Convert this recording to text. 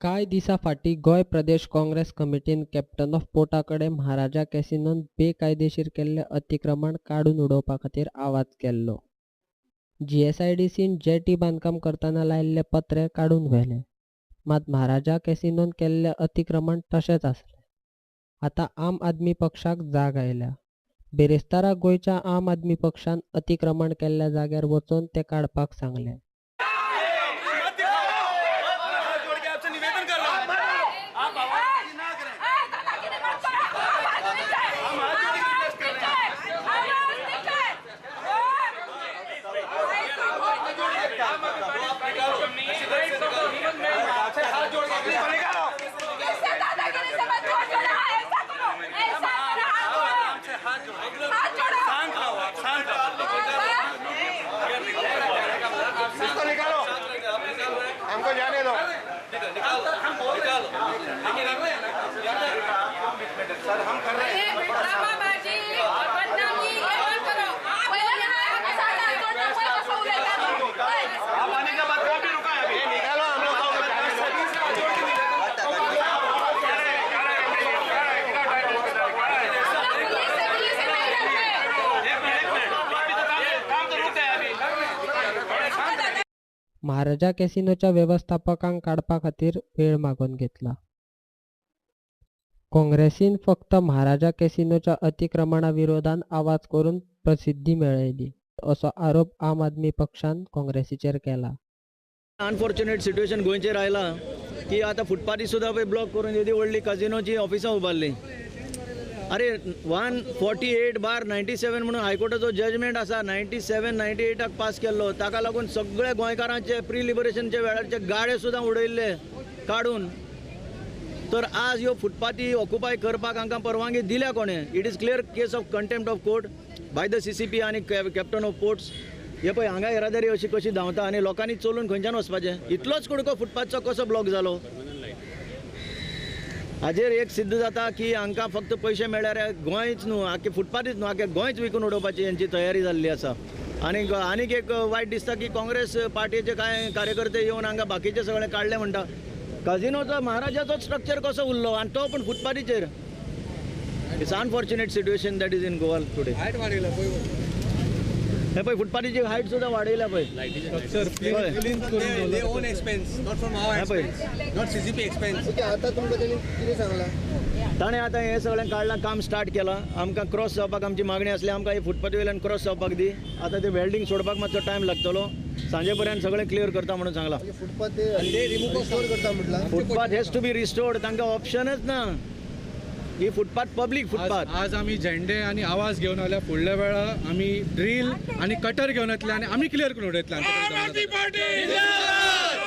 कांय दिसां फाटीं गोंय प्रदेश काँग्रेस कमिटीन कॅप्टन ऑफ पोर्टा कडेन महाराजा कॅसिनोन बेकायदेशीर केल्लें अतिक्रमण काडून उडोवपा खातीर आवाज केल्लो. जीएसआयडीसीन जेटी बांदकाम करतना लायिल्ले पत्रे काडून व्हेले, मात महाराजा कॅसिनोन केल्लें अतिक्रमण तशेंच आसलें. आतां आम आदमी पक्षाक जाग आयल्या. बिरेस्तारा गोंयच्या आम आदमी पक्षान अतिक्रमण केल्ल्या जाग्यार वचून तें काडपाक सांगलें. इसको निकालो, हमको जाने दो। सर हम कर रहे हैं। आप आने के बाद भी रुका है, अभी निकालो हम लोग। महाराजा कॅसिनोच्या वेवस्थापकांक काडपा खातीर वेळ मागून घेतला. काँग्रेसीन फक्त महाराजा कॅसिनोच्या अतिक्रमणा विरोधान आवाज करून प्रसिद्धी मेळयली असो आरोप आम आदमी पक्षान काँग्रेसीचेर केला. अनफॉर्च्युनेट सिट्युएशन गोंयचेर आयलां की आतां फुटपाथी सुद्दां पळय ब्लॉक करून येदी व्हडली कजिनोची ऑफिसां उबारली. अरे 148/97 म्हणून हायकोर्टाचो जजमेंट आसा, 97 98 पास केल्लो. ताका लागून सगळे गोंयकारांचे प्री लिबरेशनच्या वेळारचे गाडे सुद्दां उडयल्ले काडून. तर आज ह्यो फुटपाथी ऑक्युपाय करपाक हांकां परवानगी दिल्या कोणें? It is clear case of contempt of court by the CCP आनी कॅप्टन ऑफ पोर्ट्स. हे पळय हांगा येरादारी अशी कशी धांवता आनी लोकांनी चलून खंयच्यान वचपाचें? इतलोच कुडको फुटपाथचो कसो ब्लॉक जालो? हाजेर एक सिद्ध जाता की हांकां फक्त पयशे मेळ्ळ्यार गोंयच न्हू, आख्खे फुटपाथीच न्हू, आख्खे गोंयच विकून उडोवपाची हेंची तयारी जाल्ली आसा. आनी आनीक एक वायट दिसता की काँग्रेस पार्टीचे कांय कार्यकर्ते येवन हांगा बाकीचे सगळे काडले म्हणटा. काजिनोचो महाराजाचोच स्ट्रक्चर कसो उरलो आनी तो पण फुटपाथीचेर. It's unfortunate situation that is in Goa today. हे पळय फुटपाथीची हायट सुद्दां वाडयल्या पळय. ताणें आतां हें सगळें काडलां, काम स्टार्ट केलां. आमकां क्रॉस जावपाक आमची मागणी आसली, आमकां हे फुटपाथी वयल्यान क्रॉस जावपाक दी. आतां ते वेल्डींग सोडपाक मातसो टायम लागतलो, सांजे पर्यंत सगळें क्लियर करता म्हणून सांगलां. Footpath has to be restored, तांकां ऑप्शनच ना. ही फुटपाथ पब्लीक फुटपाथ. आज आमी झेंडे आनी आवाज घेवन आयल्या, फुडल्या वेळा आमी ड्रील आनी कटर घेवन येतले आनी आमी क्लियर करून उडयतले.